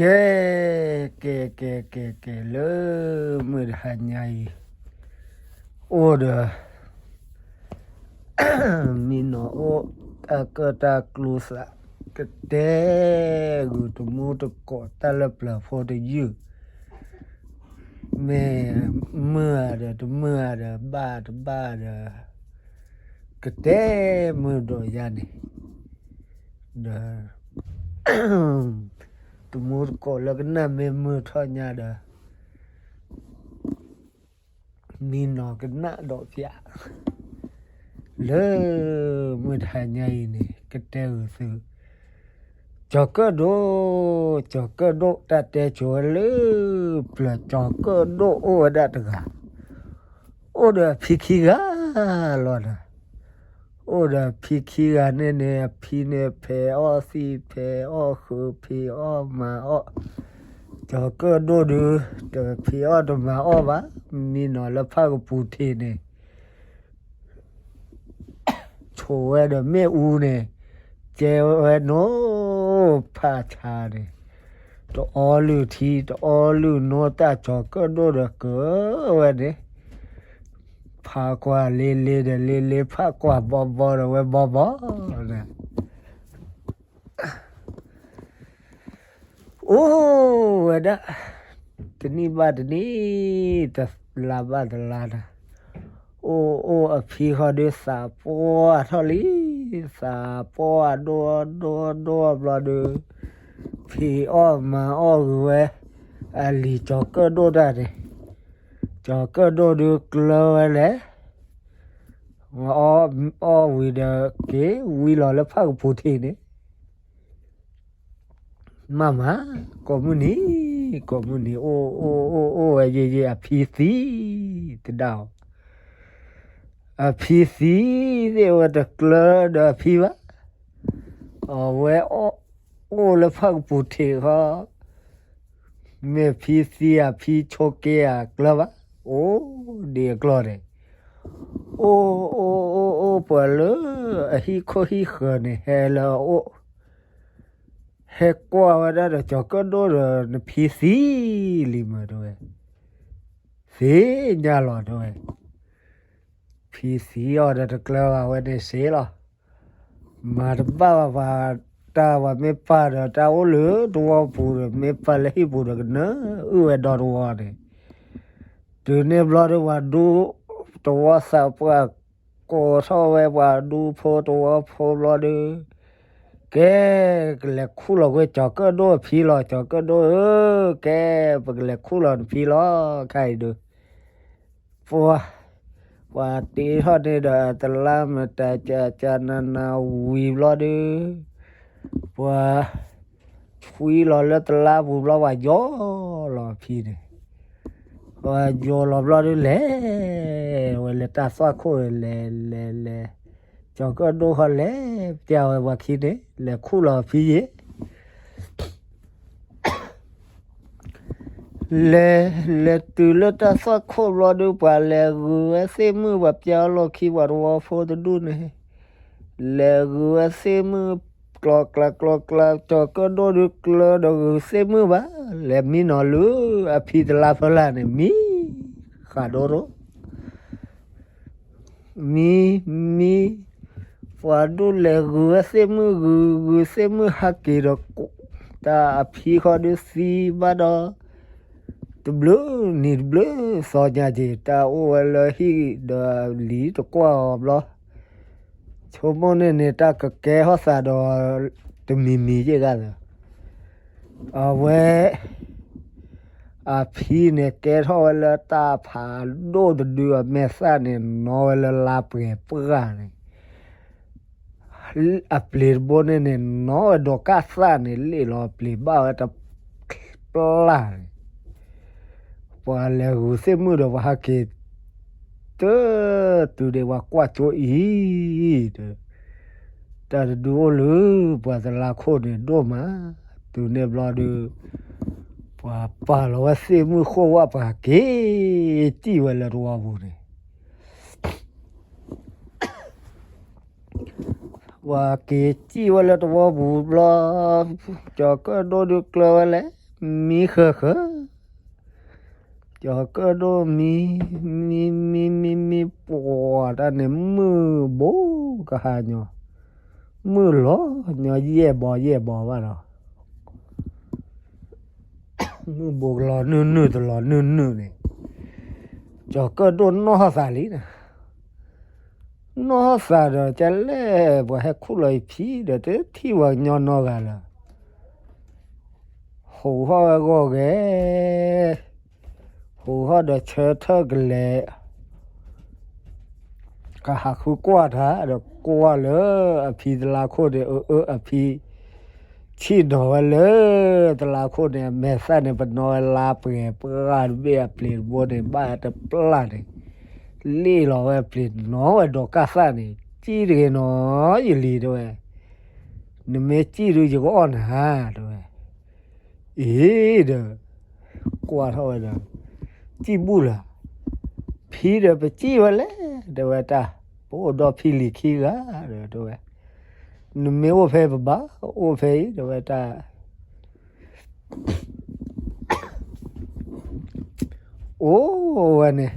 ကဲ, ကဲ, ကဲ, ကဲ, ကဲ, လၢမုၢ်တဟါညါအံၤ အိၣ်ဒီး မံနီၤအိၣ် တၢ်ကၢၣ်တၢ်ကျူသး ကတဲဂုာ်တမူတကိးတၢ်လၢပျၢၤဖိတယုၢ်, မ့ၢ်မုာ်ဧါဒီးတမုာ်ဧါဒီး ဘၣ်တဘၣ်ဒီး ကတဲမုာ်ဒီးယၤန့ၣ် ဒီး တမူတကိးလၢကနၣ်မ့ၢ်မုာ်ထီၣ်ညါဒီး မံနီၤကနၣ်ဒီးဖၠး လၢမုၢ်တဟါညါအံၤန့ၣ် ကတဲဂုာ်သု ကၠီၤကၢၣ်ဒိၣ်, ကၠီၤကၢၣ်ဒိၣ် တၢ်တဲကိၤဝဲလၢပျၢၤ ကၠီၤကၢၣ်ဒိၣ်အိၣ်ဝဲဒၣ်တဂၤ, အိၣ်ဒီးအဖံခံဂၤလီၤဒီး အိၣ်ဒီးအဖံခံဂၤန့ၣ်န့ၣ် အဖံန့ၣ်ဖံးအီၣ်သံး ဖံးအီၣ်ဃုာ် ဖံးအီၣ်မၤအီၣ်, ကၠီၤကၢၣ်ဒိၣ်ဒုး တဖံးအီၣ်တမၤအီၣ်ဘၣ်, မံနီၤလၢဖၣ်ကပူၤထံးန့ၣ် ဆိးဝဲဒီးမ့ၣ်အူန့ၣ် ကဲဝဲနိဖးဆါန့ၣ် တအီလုၢ်ထံ တအီလုၢ်နိ တၢ်ကၠီၤကၢၣ်ဒိၣ်ဒီး ကၢဝဲန့ၣ် ဖးကွၢ်လ့လ့ဒီးလ့လ့ ဖးကွၢ်ဘီဘီဒီးဝဲဘီဘီဒီး အိၣ်ဝဲဒၣ် တနံၣ်ဘၣ်တနံၣ် တလါဘၣ်တလါဒီး အိၣ်အိၣ်အဖံဃီဒီး သးပှၢ်ထီၣ်လံ, သးပှၢ်ဒိၣ်ဒိၣ်ဒိၣ်ဘျီဒီး ဖံးအီၣ်မၤအီၣ်ဂ့ၤဝဲ အလံၤကၠီၤကၢၣ်ဒိၣ်တၢ်န့ၣ်, ကၠီၤကၢၣ်ဒိၣ်ဒီးကျၢဝဲလဲၣ်, အီၣ်ဝံၤဒီးက့ၤဝံလီၤလၢဖၣ်ကပူၤထံးန့ၣ် မးမး, ကိးမုၢ်နံၤ ကိးမုၢ်နံၤ အိၣ်အိၣ်အိၣ်အိၣ်ဝဲယံာ်ယံာ် အဖံသံတဒၣ်အီၤ, အဖံသံသ့ၣ်ဝဲတကျၢဒီးအဖံဘၣ်, အဝဲအိၣ်လၢဖၣ်ကပူၤထံးဃီ မ့ၢ်ဖံသံဧါ ဖံဆိးက့ဧါ ကျၢဘၣ်, အိၣ်ဒံးအကျီၢ်န့ၣ်, အိၣ်အိၣ်အိၣ်အိၣ် ပှၤလၢအဟံၣ်ခိၣ်ဟံၣ်ဃၢၤန့ၣ် ဟဲလၢအအိၣ်, ဟဲကွၢ်ဝဲဒၣ်ဒီး ကၠီၤကၢၣ်ဒိၣ်ဒီး နဖံသံလံမၢတဲဝဲ, သ့ၣ်ညါလီၤတဲဝဲ, ဖံသံအီၤဒီးတကျၢဘၣ်ဝဲန့ၣ်စ့လီၤ. မၤတဘၣ်ဘၣ်ပှၤ, တၢ်ပှၤမ့ၢ်ပာ်ဒီးတၢ်အိၣ်လၢတဝီပူၤဒီး မ့ၢ်ပာ်လၢဟံၣ်ပူၤဒီး ကနၢအုၣ်ဝဲဒီတဝီန့ၣ်, တုၤန့ၣ်ဘျီဒီး ပှၤဒူတဝီသးပှၢ်ကိးထီၣ်ဝဲ ပှၤဒူဖိတဝီဖိဘျီဒီး ကဲ, ကလဲၤခူၣ်လီၤကွံာ် ကၠီၤကၢၣ်ဒိၣ်အဖံလီၤ, ကၠီၤကၢၣ်ဒိၣ်ဧၢ, ကဲ, ပကလဲၤခူၣ်လီၤနဖံလီၤ, ခဲအံၤဒီး ပှၤ, ပှၤတ့ထီၣ်န့ၣ်ဒီး တလါမတၤကကနနၤဝံၤဘျီဒီး, ပှၤ, ဆွံလီၤလၢတလါပူၤဘျီ ပှၤယီၤလီၤအဖံန့ၣ်, ပှၤယီၤလီၤဘျီဒီး လဲၤဝဲလၢတၢ်သွၣ်ခိၣ် လဲၤလဲၤလဲၤ, ကၠီၤကၢၣ်ဒိၣ်ဃီလဲၤပျၢ်ဝဲပှၤခံန့ၣ် လဲၤခူၣ်လီၤအဖံယံၤ လဲၤ, လဲၤတုၤလၢတၢ်သွၣ်ခိၣ်ဘျီဒီး ပှၤလဲၤဂုာ်ဝဲသ့ၣ်မုၣ် ပှၤပျၢ်အီၤလီၢ်ခံ ပှၤတဝီဖိတဒူၣ်န့ၣ်, လဲၤဂုာ်ဝဲသ့ၣ်မုၣ်, ကျီကျါကျီကျါ ကၠီၤကၢၣ်ဒိၣ်ဒီးကျၢဒီးဂုာ်သ့ၣ်မုၣ်ဘၣ်, လဲၤမံနီၤလၢအဖံတလါဖီလာ်န့ၣ် မံဃးဒိၣ်ဒိၣ် မံ, မံ, ပှၤဒူၣ်လဲၤဂုာ်ဝဲသ့ၣ်မုၣ်ဂုာ်, ဂုာ်သ့ၣ်မုၣ်ဟးက့ၤဒီး, တၢ်အဖံဃီဒုးသံဘၣ်ဒီး, တဘျုးနံၤတဘျုးသီညါက့ၤ တၢ်အိၣ်ဝဲလၢဟံၣ်ဒီးလံၤတကွၢ်အီၤဘျီ, ဆိကမိၣ်န့ၣ်န့ၣ် တၢ်ကကဲထီၣ်သးဒီး တမံၤမံၤက့ၤဂၤလၢ အဝဲ အဖံန့ၣ် ကဲထီၣ်ဝဲလၢတၢ်ဖးဒိၣ်တဒု အမဲာ်သၣ်န့ၣ် နီၣ်ဝဲလၢလါပှဲၤပှၢ်န့ၣ်, အပျ့ၤတဘိန့ၣ်န့ၣ် နီၣ်ဝဲဒီးကၣ်သၣ်န့ၣ် လ့ၣ်လီၤပျ့ၤဘၣ်ဝဲတပျၢ်န့ၣ် ပှၤလဲၤဂုာ်သ့ၣ်မုၣ်ဒီး ပှၤဟးက့ၤ တၢ်တုၤဒဲး ပှၤကွၢ်ကၠိအံၤ တၢ်တဒုအိၣ်လၢပှၤတလါခိၣ်န့ၣ်ဒိၣ်မး, တုၤန့ၣ်ဘျီဒီး ပှၤပာ်လီၤဝဲသ့ၣ်မုၣ်ဃိၣ်ဝၣ် ပှၤက့ၤစံၣ်ဝဲလၢတဝီပူၤန့ၣ် ပှၤက့ၤစံၣ်ဝဲလၢတဝီပူၤဘျီ, ကၠီၤကၢၣ်ဒိၣ်ဒုးကျၢဝဲလဲၣ်, မံဃၢၤဃၢၤ, ကၠီၤကၢၣ်ဒိၣ်မံ, မံမံမံမံပှၤတၢ်န့ၣ် မုၢ်ဘိကဟါညီ, မုၢ်လီၤညီယဲၢ်ဘီယဲၢ်ဘီဘၣ်ဒီး မုၢ်ဘိကလီၤနုာ်နုာ်တလီၤနုာ်နုာ်န့ၣ်, ကၠီၤကၢၣ်ဒိၣ်နီၢ်သးလံန့ၣ်, နီၢ်သးဒီး ကလဲၣ်ပှၤဟဲခူၣ်လီၤအံၤဖံဒီး တထံၣ်ပှၤကညီနီတဂၤလၢၤ, ဟူးထီၣ်ဝဲဂီၢ်ဂဲၤ, ဟူးထီၣ်ဒီးဆၢထၢၣ်ကလဲၤ ကဟးဃုကွၢ်တၢ်ဒီး ကွၢ်လၢအဖံတလါခိၣ်န့ၣ် အၢအၢအဖံ ဆံၣ်နီၤဝဲလၢတလါခိၣ်န့ၣ် အမဲာ်သၣ်န့ၣ် ပနီၣ်ဝဲလါပှဲၤပှၢ်တဘ့ၣ် အပျ့ၤတဘိန့ၣ် ဘၣ်တပျၢ်န့ၣ် လ့ၣ်လီၤဝဲအပျ့ၤ နီၣ်ဝဲဒီးကၢ်သၣ်န့ၣ် စံၣ်တဂ့ၤနီၤ ယလံၤတဲဝဲ, နမ့ၢ်စံၣ်ဒုးယကအီၣ်နၤတဲဝဲ, အ့ဒီး ကွၢ်ထီၣ်ဝဲဒီး စံၣ်ဘူၣ်လၢၤ, ဖံဒီးပစံၣ်ဝဲလဲၣ် တဲဝဲတၢ်, ပအိၣ်ဒီးဖံလံၤခံဂၤဒီးတဲဝဲ, နမ့ၢ်အိၣ်ဖဲပဘၣ် အိၣ်ဖဲအံၤ တဲဝဲတၢ် အိၣ်ဝဲန့ၣ်,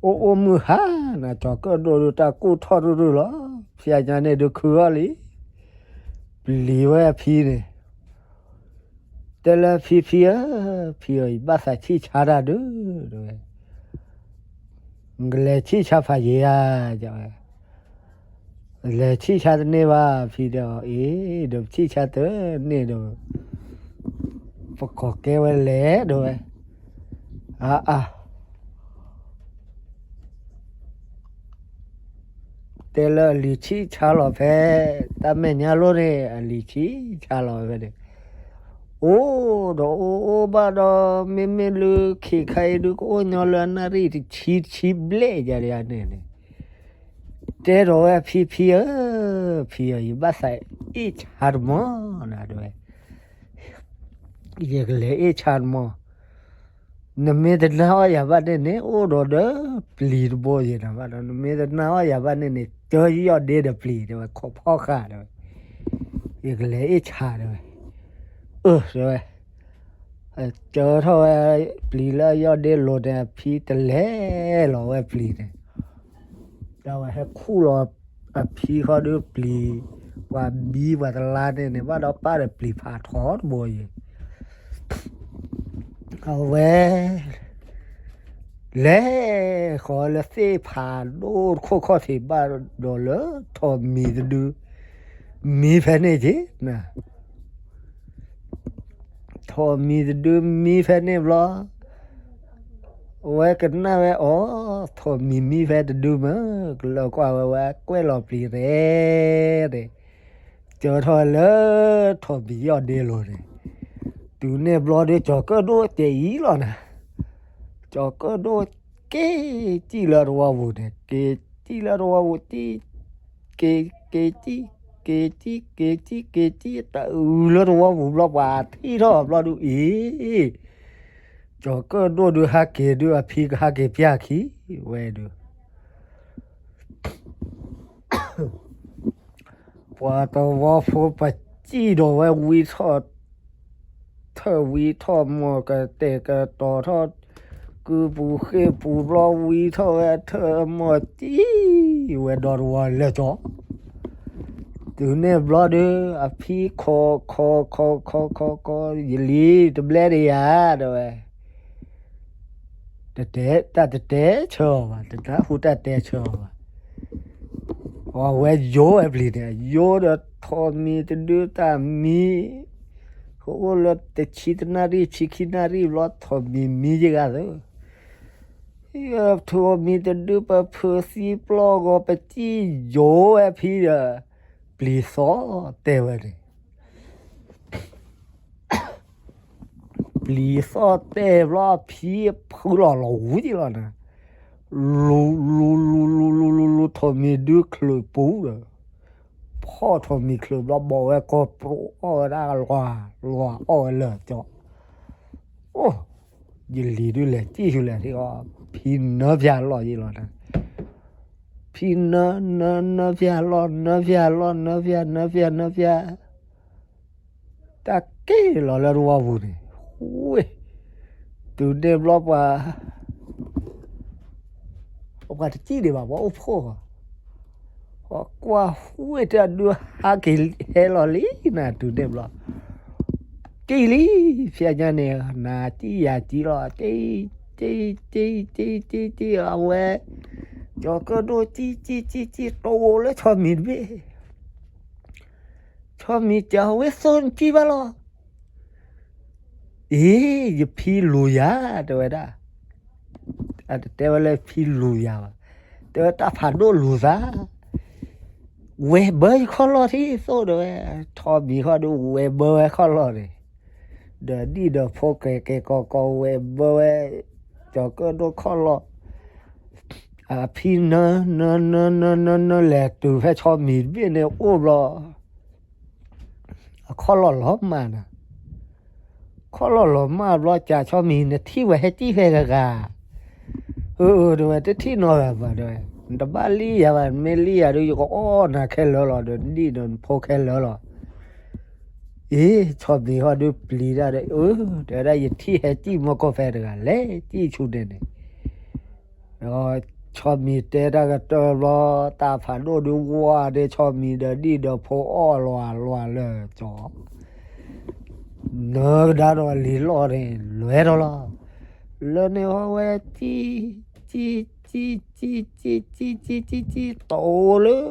အိၣ်အိၣ်မုၢ်ဟါနၤ ကၠီၤကၢၣ်ဒိၣ်ဒုးတၢ်ကူၣ်ထီၣ်ရုၢ်ရုၢ်လီၤ, ဖျဲညါန့ၣ်ဒုးခုအီၤလံ, ပျံၤဝဲအဖံန့ၣ်, တဲလၢဖံဖံဧၢ, ဖံအံၤ ယဘၣ်သးဆံၣ်ဆါတၢ်ဒုး, တဲဝဲ, နကလဲၤဆံၣ်ဆါဖးယံၤဧါ, တဲဝဲ လဲၤဆံၣ်ဆါတန့ၢ်ဘၣ် ဖံတဲအီၤ, အ့ ဒီးပဆံၣ်ဆါတန့ၢ်ဒီး ပကိးကဲဝဲလဲၣ် တဲဝဲ, အါအါ တဲလၢအလံၤဆံၣ်ဆါလီၤဖဲ တၢ်မဲာ်ညါလိၤန့ၣ် အလံၤဆံၣ်ဆါလီၤဖဲန့ၣ်, အိၣ်ဒီးအိၣ်အိၣ်ဘၣ်ဒီး မ့မ့ၢ်လၢခံခါအံၤဒုး ကအိၣ်ညီလၢအနၣ်ရံၣ်တဆံတဆံဘျဲၣ်ယၤဒ်န့ၣ်န့ၣ် တဲဒီးဝဲဖံဖံဧၢ, ဖံဧၢ, ယဘၣ်သးအ့ၣ်ဆါတမီၢ်နၤ တဲဝဲ, ယကလဲၤအ့ၣ်ဆါတမီၢ်, နမ့ၢ်တနာ်အီၣ်ယၤဘၣ်န့ၣ်န့ၣ် အိၣ်ဒီးဒီးပျံၤတဘိယဲနၤဘၣ်ဒီး နမ့ၢ်တနာ်အီၣ်ယၤဘၣ်န့ၣ်န့ၣ် ကၢယီၣ်ဒ့ဒီးပျံၤ တဲဝဲ, ခိးဖီၣ်ဃာ် တဲဝဲ, ယကလဲၤအ့ၣ်ဆါ တဲဝဲ, အၢ တဲဝဲ, ကၢထီၣ်ဝဲပျံၤလၢယီၣ်ဒ့လိၤန့ၣ် အဖံတလဲၤလီၤဝဲပျံၤန့ၣ် ဒီးဝဲဟဲခူၣ်လီၤအဖံဃီဒီးပျံၤ, ပှၤဘံပှၤတလါန့ၣ်န့ၣ် ဘၣ်ဒီးပၢ်ဒီးပျံၤဖးထီတဘိယဲ, အဝဲ လဲၤဃီၤလၢသ့ၣ်ဖးဒိၣ်တခိၣ်ခီၣ်ထံးဘၣ်ဒီးလၢထိးမံၤတဒု မံဖဲန့ၣ်က့ၤ ထိးမံၤတဒုမံဖဲန့ၣ်ဘျီ, အဝဲကနၣ်ဝဲအီၤ, ထိးမံၤမံဖဲတဒုမ့ၢ် ကလၢကွၢ်ဝဲ ဝဲကွဲးလီၤပျံၤရဲၣ်န့ၣ်, ကၢထီၣ်လၢထိးမံၤယီၣ်ဒ့လိၤန့ၣ်, တုၤန့ၣ်ဘျီဒီး ကၠီၤကၢၣ်ဒိၣ်တဲအံၤလီၤနၤ, ကၠီၤကၢၣ်ဒိၣ်က့ၤစံၣ်လၢတဝီပူၤန့ၣ်, က့ၤစံၣ်လၢတဝီပူၤ, က့ၤ, က့ၤစံၣ်, က့ၤစံၣ်, က့ၤစံၣ်, က့ၤစံၣ်, က့ၤစံၣ်, တအုးလၢတဝီပူၤဘျီ ပှၤထံၣ်ထီၣ်ဘျီဒုးအံၤ, ကၠီၤကၢၣ်ဒိၣ်ဒုးဟးက့ၤဒုး အဖံကဟးက့ၤပျၢ်ခံဝဲဒုး ပှၤတဝီဖိပစံၣ်ဒီးဝဲဝံထီၣ်, ထၢၣ်ဝံထီၣ်မီၢ် ကတဲာ်ကတီၤထီၣ်, ကုပူၤဃ့ၢ်ပူၤဘျီဝံထီၣ်ဝဲထၢၣ်မီၢ်စံၣ်ဝဲဒီတဝီလၢကၠီၤ, တုၤန့ၣ်ဘျီဒီး အဖံခိးခိးခိးခိးခိးခိး ယလံၤတဘျဲၣ်ဒံးယၤ တဲဝဲ တတဲ, တၢ်တတဲဆၢအီၤဘၣ်, တနၢ်ဟူတၢ်တဲဆၢအီၤဘၣ်. အဝဲယိဝဲပျံၤန့ၣ်, ယိဒီးထိးမံၤတဒုတၢ်မံ, ကအိၣ်လၢတဆံတနၣ်ရံၣ် ဆံခံနၣ်ရံၣ်ဘျီ ထိးမံၤမံယဂၤသၢ, ထိးမံၤတဒုပဖုးသံပျီၢ်ဂီၤ ပစံၣ်ယိဝဲဖံဒီး ပျံၤသီၣ်တဲဝဲန့ၣ် ပျံၤသီၣ်တဲာ်ဘျီ ဖံဖုလီၤလီၤဝံၤလီၤနၤ, လူၤလူၤလူၤလူၤလူၤလူၤလူၤ ထိးမံၤဒုချုးပူၤဒီး, ဖီၣ်ထိးမံၤချုးဘျီ ဘီၣ်ဝဲကီၢ်ပြိအီၣ်ဝဲဒၣ်လွၤ, လွၤအီၣ်ဝဲလၢာ်ကၠီ, အိ, ယလံၤဒုးလဲၤစံၣ်ဆူလဲၣ်ထံအီၤ, ဖံနၢဖၠၣ်လီၢ်ယံလီၤနၤ, ဖံနၢနၢနၢဖၠၣ်လီၢ် နၢဖၠၣ်လီၢ် နၢဖၠၣ် နၢဖၠၣ် နၢဖၠၣ် တၢ်က့ၤလီၤလၢတဝီပူၤန့ၣ်, ဝ့ၢ်, တုၤန့ၣ်ဘျီပှၤ ပှၤတစံၣ်ဒံးဘၣ် ပှၤအိၣ်ဖှိၣ်ဘၣ်, ပှၤကွၢ်ဝ့ၢ်တၢ်ဒုးဟးက့ၤဟဲလီၤလံနၤ တုၤန့ၣ်ဘျီ စံၣ်လံ, ဖဲညါန့ၣ် နၤစံၣ်ယၤစံၣ်လီၤ, စံၣ် စံၣ် စံၣ် စံၣ် စံၣ် အဝဲ ကၠီၤကၢၣ်ဒိၣ်စံၣ် စံၣ် စံၣ် စံၣ် တအိၣ်လၢဆီမံၤတဘ့ၣ်, ဆီမံၤစံး ဝ့ၢ်သိနစံၣ်ဘၣ်လီၤ, အ့ ယဖံလူၤယၤ တဲဝဲဒၣ်, အတတဲဝဲလၢဖံလူၤယၤဘၣ်, တဲဝဲတၢ်ဖးဒိၣ်လူၤသး ဝဲၤဘၢယခီၣ်လီၢ်ထံၣ်သိၣ် တဲဝဲ, ဆီမံၤဃီဒုးဝဲၤဘၢဝဲခီၣ်လီၢ်န့ၣ်, ဒီးဒံၣ်ဒီးဖိကဲၤကဲၤကီကီဝဲၤဘၢဝဲ, ကၠီၤကၢၣ်ဒိၣ်ခီၣ်လီၢ်, အဖံနၢ နၢ နၢ နၢ နၢ နၢ လဲၤတုၤဖဲဆီမံၤတဘ့ၣ်န့ၣ်အိၣ်ဘျီ အခီၣ်လီၢ်လီၤမၢ်နၤ, ခီၣ်လီၢ်လီၤမၢ်ဘျီ ကးဆီမံၤ နထံၣ်ဝဲဟဲစံၣ်ဖဲဂၤဂၤ, အၢ အၢ တဲဝဲ တထံၣ်နီတဂၤဘၣ် တဲဝဲ, နတဘၣ်လံၣ်ယၤဘၣ် နမ့ၢ်လံၣ်ယၤဒုး ယကအီၣ်နၤခဲလၢာ်လီၤ ဒီးဒံၣ်ဒီးနဖိခဲလၢာ်လီၤ, အ့ ဆီမံၤဃီဒုးပျံၤတၢ်ဒီး အၢ တဲဝဲဒၣ် ယထံၣ်ဟဲစံၣ်မီၢ်ကီၢ်ဖဲတဂၤ လဲၤစံၣ်ဆူန့ၣ်န့ၣ် ဒီးဆီမံၤတဲတၢ်ကတၢၢ်ဘျီ တၢ်ဖးဒိၣ်ဒုးဝါဒဲး ဆီမံၤဒီးဒံၣ်ဒီးဖိအီၣ်လွၤလွၤလၢာ်ကၠီၤ, နၢကဒါဒီးလံၤလီၢ်န့ၣ် လဲၤထီၣ်လီၤ, လၢန့ၣ်ဟီဝဲ စံၣ် စံၣ် စံၣ် စံၣ် စံၣ် စံၣ် စံၣ် စံၣ် တအိၣ်လၢ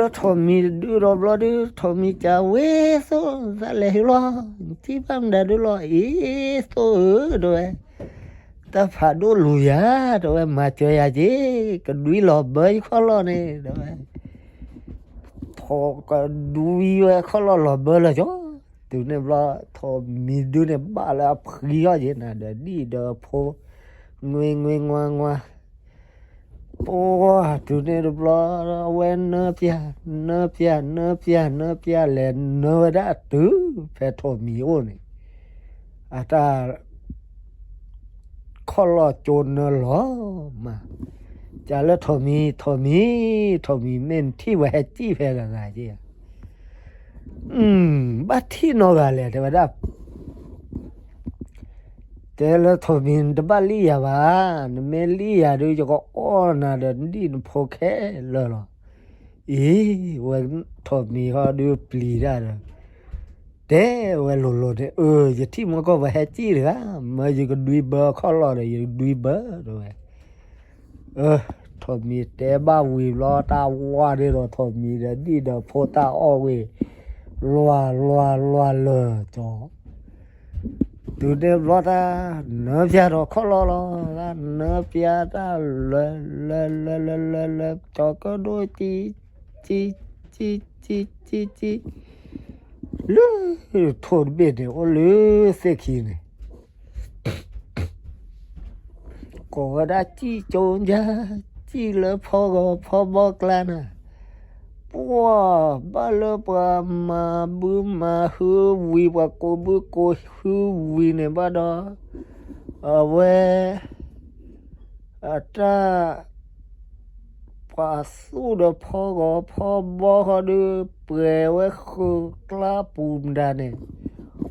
ထိးမံၤတဒုဒီးတၢ် တအိၣ်လၢထိးမံၤတဒုဒီးဘျီဒုး ထိးမံၤစံး ဝ့ၢ်သိၣ် သးလဲၤဟ့လီၤ နထံၣ်ဘၣ်မတၤဒုလီၤ အ့ သိၣ်ဧၢ တဲဝဲ, တၢ်ဖးဒိၣ်လူၤယၤ တဲဝဲ မၤစၢၤယၤက့ၤ ကဒွံလီၤဘၢယခီၣ်လီၢ်န့ၣ် တဲဝဲ, ထိးကဒွံဝဲခီၣ်လီၢ်လီၤဘၢလၢာ်ကၠီၤ, တုၤန့ၣ်ဘျီ ထိးမံၤဒုန့ၣ်ဘၣ်လၢအဖှံအီၣ်က့ၤနၤဒီးဒံၣ်ဒီးဖိ ငွ့ငွ့ငွါငွါ ပှၤတုၤန့ၣ်တဘျီ အဝဲနၢပျၢ် နၢပျၢ် နၢပျၢ် နၢပျၢ်လဲၤနၢဝဲဒၣ်တုၤဖဲထိးမံၤအိၣ်န့ၣ် အတၢ် ခီၣ်လီၢ်ကၠိနၢလီၤမး, ကးလၢထိးမံၤ ထိးမံၤ ထိးမံၤ မ့ၢ်နထံၣ်ဝဲဟဲစံၣ်ဖဲဂၤဂၤက့ၤဧါ, ဘၣ်ထံၣ်နီတဂၤလဲၣ် တဲဝဲဒၣ် တဲလၢထိးမံၤ နတဘၣ်လံၣ်ယၤဘၣ်, နမ့ၢ်လံၣ်ယၤဒုး ယကအီၣ်နၤဒီးနဒံၣ်နဖိခဲလၢာ်လီၤ. အံၤ ဝဲထိးမံၤဃီဒုးပျံၤတၢ်ဒီး တဲဝဲလိၤလိၤန့ၣ် အၢ ယထံၣ်မီၢ်ကီၢ်ပှၤဟဲစံၣ်တဂၤ မၢယကဒွံဘၢခီၣ်လီၢ်ဒီး ယဒွံဘၢ တဲဝဲ ထိးမံၤတဲဘၣ်ဝံၤဘျီ တၢ်ဝါဒ့ဒီးထိးမံၤဒီးဒံၣ်ဒီးဖိတၢ်အီၣ်ဝံၤ လွၤလွၤလွၤလၢာ်ကၠီၤ, တုၤန့ၣ်ဘျီတၢ် နၢပျၢ်ဒီးခီၣ်လီၢ်လီၤ, တၢ်နၢပျၢ်တၢ်လၢ လၢ လၢ လၢ လၢ လၢ ကၠီၤကၢၣ်ဒိၣ်စံၣ် စံၣ် စံၣ် စံၣ် စံၣ် လၢထိၣ်တဘ့ၣ်န့ၣ် အိၣ်လၢသ့ၣ်ခံန့ၣ် ကိးဝဲဒၣ်စံၣ်ကၠိညါ စံၣ်လၢဖီဂီၤဖီဘီကျါန့ၣ်, ပှၤဘၣ်လၢပှၤမၤဘုမၤဟုဝံၤ ပှၤကိးဘုကိးဟုဝံၤန့ၣ်ဘၣ်ဒီး အဝဲ အတၢ် ပှၤသူၣ်ဒီးဖီဂီၤဖီဘီဃီဒီး ပှဲၤဝဲဃုာ်ကျါပူၤမတၤန့ၣ်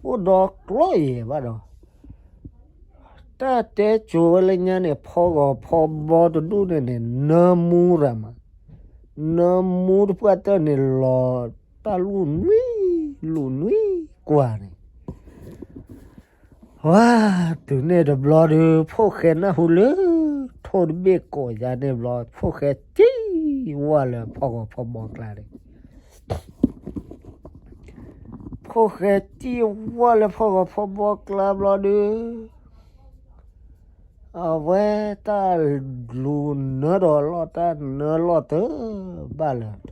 အိၣ်ဒီးကျီယဲၢ်ဘၣ်ဒီး တၢ်တဲစိၤဝဲလၢညါန့ၣ် ဖီဂီၤဖီဘီတဒူၣ်န့ၣ်န့ၣ် နၢမူရၤမး, နၢမူတပှၢ်တၢၢ်န့ၣ်လီၤ တၢ်လူၢ်နွံ လူၢ်နွံကွၢ်န့ၣ် ဝါ တုၤန့ၣ်တဘျီဒီး ဖိၣ်ဃဲနၢ်ဟူလၢ ထိၣ်တဘ့ၣ်ကိးယၤန့ၣ်ဘျီ ဖိၣ်ဃဲစံၣ်ဝဲလၢဖီဂီၤဖီဘီကျါန့ၣ် ဖိၣ်ဃဲစံၣ်ဝဲလၢဖီဂီၤဖီဘီကျါဘျီဒီး အဝဲတၢ်လူၤနၢဒီးလီၢ် တၢ်နၢလီၢ်တဘၣ်လၢၤ,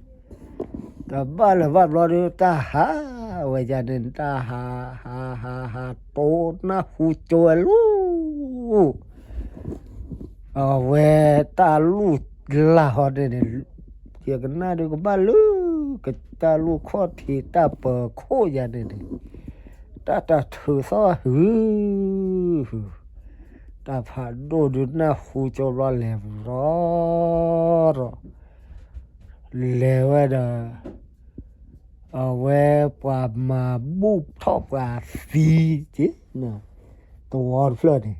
တဘၣ်လၢၤဘၣ်ဘျီဒီး တၢ်ဟးဝဲယၤန့ၣ် တၢ်ဟး ဟး ဟး ဟး တိနၢ်ဟူကၠိဝဲလူၤ အဝဲတၢ်လူၢ်လၢ်ဟီန့ၣ်န့ၣ် ယကနၣ်ဒုးကဘၣ်လၢ ကတၢ်လူၢ်ခီၣ်ထံးတၢ်ပၢၤခိၣ်ယၤန့ၣ်န့ၣ် တၢ်တၢ်ထုးသီၣ်ဟု တၢ်ဖးဒိၣ်ဒုးနၢ်ဟူကၠိဘျီလဲၤပူၤရီ လဲၤဝဲဒီး အဝဲပှၤမၤဘူၣ်ထီၣ်ပှၤသံက့ၤ သဝီတဖျၢၣ်န့ၣ်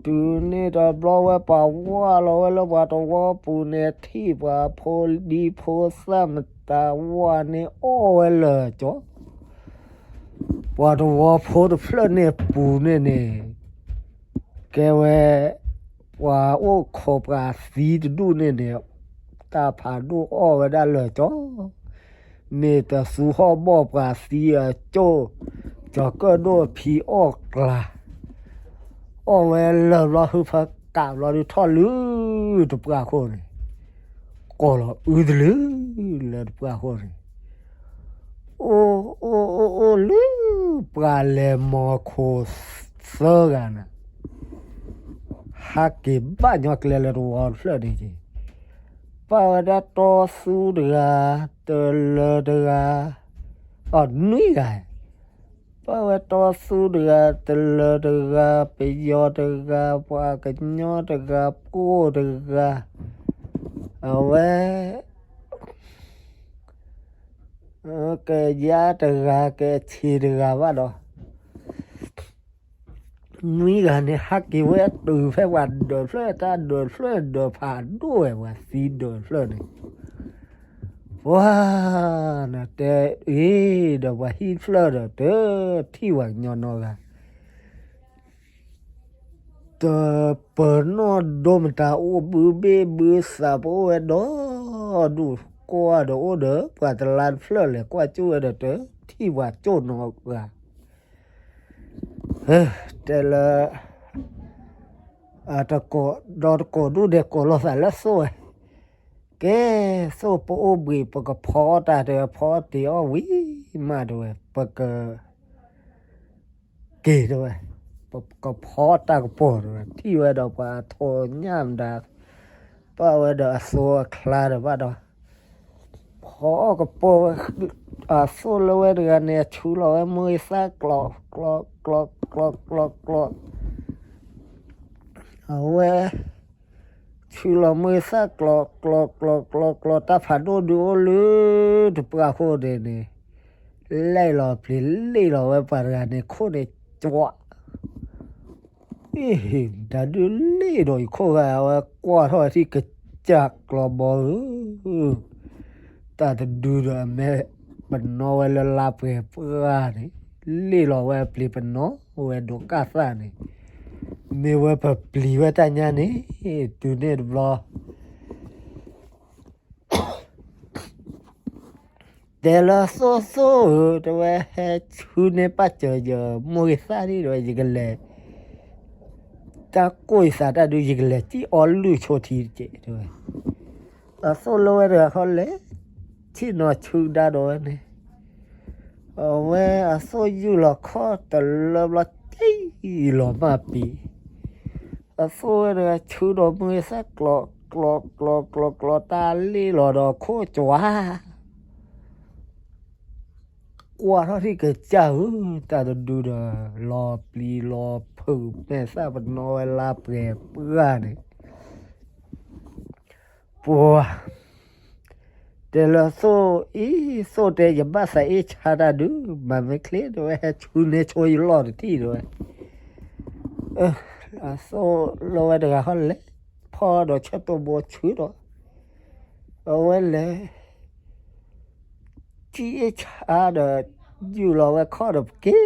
တုၤန့ၣ်တဘျီဝဲ ပှၤဝၢ်လီၤဝဲလၢပှၤသဝီပူၤန့ၣ် ထံၣ်ပှၤဖိဒံဖိသၣ်မတၤဝၢ်န့ၣ်အီၣ်ဝဲလၢာ်ကၠီ ပှၤသဝီဖိတဖျၢၣ်န့ၣ်ပူၤန့ၣ်န့ၣ် ကဲဝဲ ပှၤအိၣ်ခိးပှၤသံတဒူၣ်န့ၣ်န့ၣ် တၢ်ဖးဒိၣ်အီၣ်ဝဲဒၣ်လၢာ်ကၠီ မ့ၢ်တသူဟီၣ်ဘီၣ်ပှၤသံအကၠိၣ် ကၠီၤကၢၣ်ဒိၣ်ဖံအီၣ်ကျါ အီၣ်ဝဲလၢာ်ဘျီ ဟုဖၢကးဘျီဒုးထီၣ်လၢတပှၢ်ခိၣ်န့ၣ် ကိးလီၤအုတလၢလၢတပှၢ်ခိၣ်န့ၣ် အိၣ်အိၣ်အိၣ်အိၣ်လၢ ပှၤလဲၤမီၤခိၣ်သၢဂၤန့ၣ် ဟးက့ၤဘၣ်ညီကျဲလၢတဝီတဖျၢၣ်န့ၣ်က့ၤ ပၣ်ဝဲဒၣ်တီသူတဂၤ တလၢတဂၤ အနွံဂၤ ပၣ်ဝဲတီသူတဂၤ တလၢတဂၤ ပယီၤတဂၤ ပှၤကညီတဂၤ ပှိၢ်တဂၤ အဝဲ ကယါတဂၤ ကဆံးတဂၤဘၣ်ဒီး နွံဂၤန့ၣ် ဟးက့ၤဝဲတုၤဖဲပှၤဒၢးဖျၢၣ် တၢ်ဒၢးဖျၢၣ်ဒၢးဖးဒိၣ်ဝဲ ပှၤသံဒၢးဖျၢၣ်န့ၣ် ပှၤ နတဲအ့ၤဒီးပှၤဟံၣ်ဖျၢၣ်ဒီး တထံၣ်ပှၤကညီနီတဂၤ တပနီၣ်ဒိမတၤ အိၣ်ဘုဘ့ၣ်ဘုသး ပအိၣ်ဝဲဒီဒူၣ် ကွၢ်ဒီးအိၣ်ဒီးပှၤတလါတဖျၢၣ်လဲၤကွၢ်ကၠိဝဲဒီး တထံၣ်ပှၤကၠိနီတဂၤ တဲလၢ ဒီးတကိးဒူၣ်ဒဲးကိးလိာ်သးလၢသိၣ်ဝဲ ကဲ သိၣ် ပအိၣ်ဘှံး ပကဖီတၢ်တဲဝဲ ဖီတ့ၢ်အီၣ်ဝံၤမးတဲဝဲ ပက က့ၤတဲဝဲ ပကဖီတၢ်ကပီၤတဲဝဲ ထံၣ်ဝဲဒီးပှၤထိၣ်ညၣ်မတၤ ပၣ်ဝဲဒီးအသိအချါဒီးဘၣ်ဒီး ဖီအီၣ်ကပီၤဝဲ အသိၣ်လၢဝဲတဂၤန့ၣ် အဆူလီၤဝဲမုၢ်ဂ့ၤသၣ်ကျီး ကျီး ကျီး ကျီး ကျီး ကျီး အဝဲ ဆူလီၤမုၢ်ဂ့ၤသၣ်ကျီး ကျီး ကျီး ကျီး ကျီး တၢ်ဖးဒိၣ်ဒုးအိၣ်လၢတပှၢ်ခိၣ်န့ၣ်န့ၣ် လဲၣ်လီၤပျံၤလ့ၣ်လီၤဝဲပှၤတဂၤန့ၣ် ခိၣ်န့ၣ်ကွး အ့ တၢ်ဒုးလ့ၣ်ဒီးယခိၣ်ဂၤ အဝဲကွၢ်ထီၣ်ထံၣ်ကစၢ်ကျီးဘီဧၢ တၢ်တဒုဒီးအမဲာ်ပနီၣ်ဝဲလၢလါပှဲၤပှၢ်န့ၣ် လ့ၣ်လီၤဝဲအပျံၤပနီၣ်ဝဲဒိးကၣ်သၣ်န့ၣ် မ့ၢ်ဝဲပပျံၤဝဲတၢ်ညါန့ၣ် တုၤန့ၣ်တဘျီ တဲလၢသိၣ်သိၣ်ဧၢ တဲဝဲ ဟဲဆူန့ၢ်ပၣ်စၢၤယမုၢ်ဂ့ၤသၣ်ဒံး တဲဝဲ ယကလဲၤ တၢ်ကိၢ်ယသးတၢ်ဒုး ယကလဲၤစံၣ်အီလုၢ်ဆိထံတက့ၢ် တဲဝဲ အသိၣ်လၢဝဲတဂၤခီလဲၣ် ဆ့ၣ်နီၤဆူဒါဒီးဝဲန့ၣ် အဝဲအသိၣ်ယူၢ်လီၤခီၣ်တလၢဘျီ တ့ၢ်လီၤမၢ်ပံၤ အသိၣ်ဝဲတဂၤဆူဒီးမုၢ်ဂ့ၤသၣ်ကျီး ကျီး ကျီး ကျီး ကျီး တၢ်လ့ၣ်လီၤဒီးခိၣ်ကွး ကွၢ်ထီၣ်ထံၣ်ကစၢ်ဧၢ တၢ်တဒုဒီး လီၤပျံၤလီၤဖုးမဲာ်သၣ်ပနီၣ်ဝဲလါပှဲၤပှၢ်န့ၣ် ပှၤ တဲလၢသိၣ်အံၤ သိၣ်တဲ ယဘၣ်သးအ့ၣ်ဆါတၢ်ဒုး မၤမ့ၢ်ချ့ တဲဝဲ ဟဲဆူန့ၢ်ဆိယလီၢ်တထံၣ် တဲဝဲ အသိၣ်လၢဝဲတဂၤခီလဲၣ် ဖီဒီးဆၢတိၢ်ဘိဆူဒီး အဝဲလဲၤ စံၣ်အ့ၣ်ဆါဒီး ယူၢ်လီၤဝဲခီၣ်ဒီး ပက့ၤ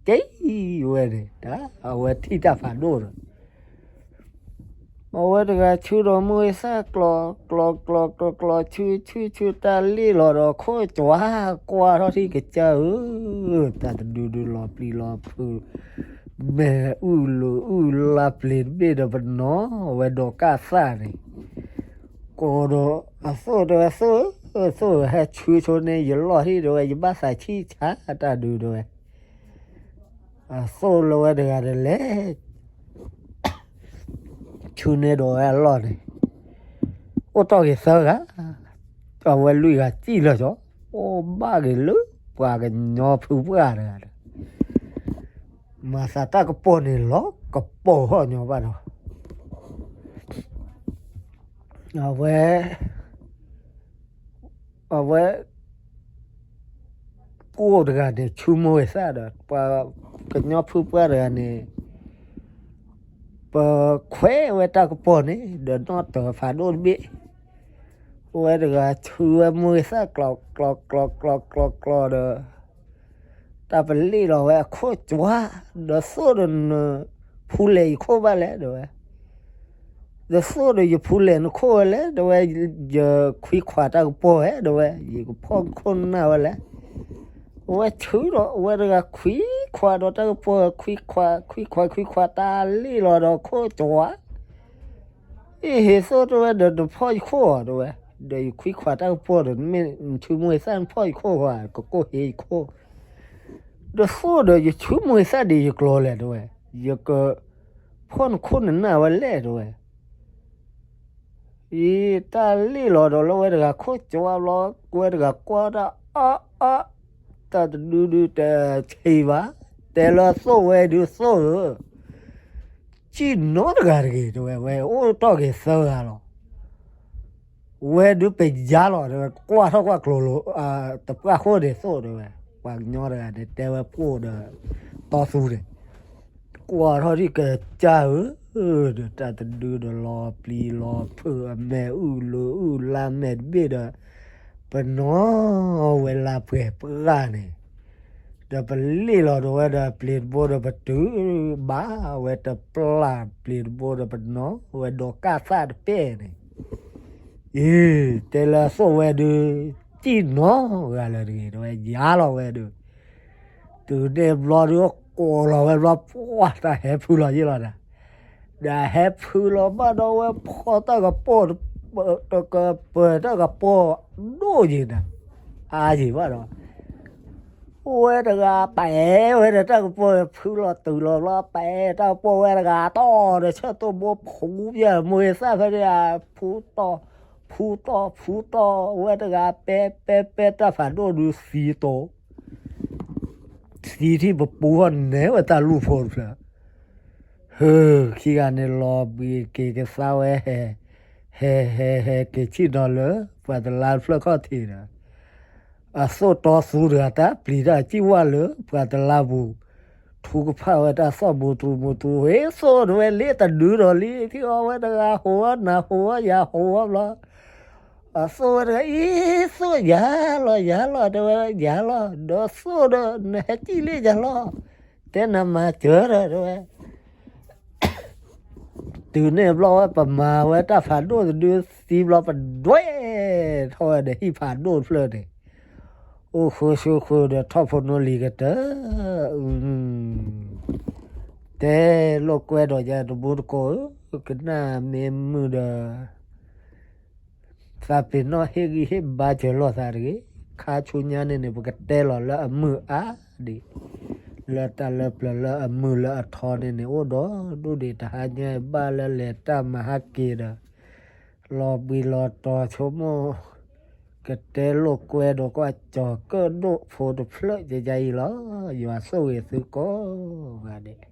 က့ၤဝဲန့ၣ် တၢ်အဝဲထံၣ်တၢ်ဖးဒိၣ်ဒီး အဝဲတဂၤဆူဒီးမုၢ်ဂ့ၤသၣ်ကျီး ကျီး ကျီး ကျီး ကျီး ဆူ ဆူ ဆူ တၢ်လ့ၣ်လီၤဒီးခိၣ်ကွး ကွၢ်ထီၣ်ထံၣ်ကစၢ်ဧၢ တၢ်တဒုဒုးလီၤပျံၤလီၤဖုး မဲာ်အုၣ်လိာ်အုၣ်လါပျံၤတဘ့ၣ်ဒီးပနီၣ်ဝဲဒီးကၣ်သၣ်န့ၣ် ကိးဒီးအသိၣ်တဲဝဲ သိၣ်ဧၢ သိၣ်ဧၢ ဟဲဆူဆိန့ၢ်ယလီၢ်ထံၣ် တဲဝဲ ယဘၣ်သးဆံၣ်ဆါတၢ်ဒုး တဲဝဲ အသိၣ်လၢဝဲတဂၤဒီးလဲၤ ဆူန့ၢ်ဒီးဝဲအလီၢ်န့ၣ် အိၣ်တီၢ်က့ၤသၢဂၤ အဝဲလွံၢ်ဂၤစံၣ်လၢာ်ကၠီ အိၣ်ဘၣ်က့ၤလၢပှၤကညီဖုပှၢ်တဂၤဒီး မၤသးတၢ်ကပီၤန့ၣ်လီၤကပီၤဟီၣ်ညီဘၣ်ဒီး အဝဲ အဝဲ ကိၣ်တဂၤန့ၣ် ဆူမိၢ်ဂ့ၤသၣ်ဒီး ပှၤကညီဖုပှၢ်တဂၤန့ၣ် ပခွဲးဝဲတၢ်ကပီၤန့ၣ် ဒီးနီၣ်တၢၤဖးဒိၣ်တဘ့ၣ်, ဝဲတဂၤဆူဝဲမိၢ်ဂ့ၤသၣ်ကျီၤကျီၤကျီၤကျီၤကျီၤဒီး တၢ်ပလ့ၣ်လီၤဝဲအခိၣ်ကွၢ်, ဒီးသိၣ်ဒီးနဖူလဲၣ်ယခိၣ်ဘၣ်လဲၣ် တဲဝဲ. ဒီးသိၣ်ဒီးယဖူလဲၣ်နခိၣ်ဝဲလဲၣ် တဲဝဲ, ယခွံခွးတၢ်ကပီၤဝဲ တဲဝဲ, ယကဖီၣ်နခိၣ်နနၢ်ဝဲလဲၣ်. အဝဲဆူဒီး အဝဲတဂၤခွံခွးဒီးတၢ်ကပီၤ ခွံခွး ခွံခွး ခွံခွး တၢ်လ့ၣ်လီၤဒီးခိၣ်ကွၢ် အ့ၣ် ဟ့ၣ်သိၣ် တဲဝဲ, ဒီးနဖီၣ်ယခိၣ်ဧါ တဲဝဲ, ဒီးယခွံခွးတၢ်ကပီၤဒီး နမ့ၢ်နဆူမိၢ်ဂ့ၤသၣ်နဖီၣ်ယခိၣ်ဧါ ကကိၣ်ဟ့ယခိၣ်, ဒီးသိၣ်ဒီး ယဆူမိၢ်ဂ့ၤသၣ်ဒ်ယကျိၤလဲၣ် တဲဝဲ, ယကဖီၣ်နခိၣ်နနၢ်ဝဲလဲၣ် တဲဝဲ. အ့ၣ် တၢ်လ့ၣ်လီၤဒီးလၢဝဲတဂၤခိၣ်ကွၢ်ဘျီ ဝဲတဂၤကွၢ်တၢ်အါအါ, တၢ်တဒုဒုတဆံးဘၣ်, တဲလၢသိၣ်ဝဲဒုးသိၣ်ဧၢ စံၣ်နီတဂၤတဂ့ၤ တဲဝဲ, ဝဲအိၣ်တီၢ်က့ၤသၢဂၤလီၤ. ဝဲဒုးပယါလီၤ တဲဝဲ, ကွၢ်ထီၣ်ကွၢ်ကျိၤလိာ် တပှၢ်ဃိန့ၣ်သိၣ် တဲဝဲ, ပှၤကညီတဂၤန့ၣ် တဲဝဲပှိၣ်ဒီး တီသူန့ၣ် ကွၢ်ထီၣ်ဒံးကစၢ်ဧၢ, ဒီးတၢ်တဒုဒီးလီၤပျံၤလီၤဖုးအမဲာ်အုၣ်လၢအုၣ်လၢအမဲာ်တဘ့ၣ်ဒီး ပနီၣ်ဝဲလၢပှဲၤပှၢ်န့ၣ်, ဒီးပလ့ၣ်လီၤဒီးဝဲဒီးပျံၤတဘိဒီးပတုၤဘၣ်ဝဲတပျၢ်ပျံၤတဘိဒီးပနီၣ်ဝဲဒီးကၢ်သၣ်တပဲၢ်န့ၣ်, အ့ၣ် တဲလၢသိၣ်ဝဲဒုး စံၣ်နီဂၤလၢာ်တဂ့ၤ တဲဝဲ ယါလီၤဝဲဒုး တုၤန့ၣ်ဘျီဒုး ကိးလီၤဝဲဘျီ ပှၢ်တၢ်ဟဲဖုလီၤယ့ၢ်လီၤဒီး, ဒီးဟဲဖုလီၤဘၣ်ဒီးဝဲဖီၣ်တၢ်ကပီၤ, တကပၤတၢ်ကပီၤဒိၣ်ယံၤဒီး, အါယံၤဘၣ်ဒီး ဝဲတဂၤပအဲၣ်ဝဲဒီးတၢ်ကပီၤ ဖုလီၤတုၤလီၤဘျီ ပအဲၣ်တၢ်ကပီၤဝဲတဂၤတီၢ်ဒီးဆၢတိၢ်ဘိဖူပျဲၢ်မိၢ်ဂ့ၤသၣ်ဖဲန့ၣ်, ဖူတီၢ်, ဖူတီၢ်, ဖူတီၢ်, ဝဲတဂၤပဲပဲပဲ တၢ်ဖးဒိၣ်ဒုးသံတိၤ သံထံၣ်ပပူဟီၣ်နဲၣ်ဝဲတၢ်လူၢ်ဖိတဖျၢၣ်, ဟၢ ခံဂၤန့ၣ်လီၤဘှံးက့ၤကသါဝဲ ဟဲ, ဟဲဟဲဟဲက့ၤဆ့ၣ်နီၤလၢ ပှၤတလါတဖျၢၣ်ခီၣ်ထံးဒီး, အသိၣ်တီသူတဂၤတၢ်ပျံၤတၢ်စံၣ်ဝၣ်လၢ ပှၤတလါပူၤ, ထူကဖၣ်ဝဲတၢ်သီၣ်မူတြူမူတြူ ဟ့ၣ်သိၣ် တဲဝဲ လ့တဒုဒီးလံ ထံၣ်အီၤဝဲတဂၤဟိးဝဲနၤဟိးဝဲယၤဟိးဝဲဘျီ အသိၣ်ဝဲတဂၤ အံၤသိၣ်ယၤလီၤယၤလီၤ တဲဝဲ ယၤလီၤ ဒီးသိၣ်ဒီး နဟဲစံၣ်လ့ယၤလီၤ တဲနမၤစၢၤဒီး တဲဝဲ တုၤန့ၣ်ဘျီဝဲပမၤဝဲတၢ်ဖးဒိၣ်တဒုသံဘျီပဒွဲၣ်ထီၣ်ဝဲဒီးဟံၣ်ဖးဒိၣ်တဖျၢၣ်န့ၣ် အိၣ်ဃုဆိဃုဒီးထီၣ်ဖိနီၣ်လံၤကတၢၢ် တဲလိာ်ကွဲဒီးယၤတမူတကိးဧၢ ကနၣ်မ့ၢ်မုာ်ဒီး သးပ့ၤနီၣ်ဟ့ၣ်ဂံၢ်ဟ့ၣ်ဘါစၢၤလိာ်သးတဂ့ၤ. ခါဆူညါန့ၣ်န့ၣ် ပကတဲလီၤလၢအမုာ်အါဒံး လၢတၢ်လၢပျၢၤလၢအမုာ်လၢအထီန့ၣ်န့ၣ် အိၣ်ဒီးဒူၣ်ဒံးတဟါညါဘၣ်လၢလဲၤတၢ်မၤဟးက့ၤဒီး လီၤဘှံးလီၤတီၤဆိကမိၣ် ကတဲလိာ်ကွဲဒီးကွၢ်ကၠီၤကၢၣ်ဒိၣ်ဖိတဖျၢၣ်ယယါအံၤလီၤ. ယွၤဆိၣ်ဂ့ၤသုကိးဂၤဒဲး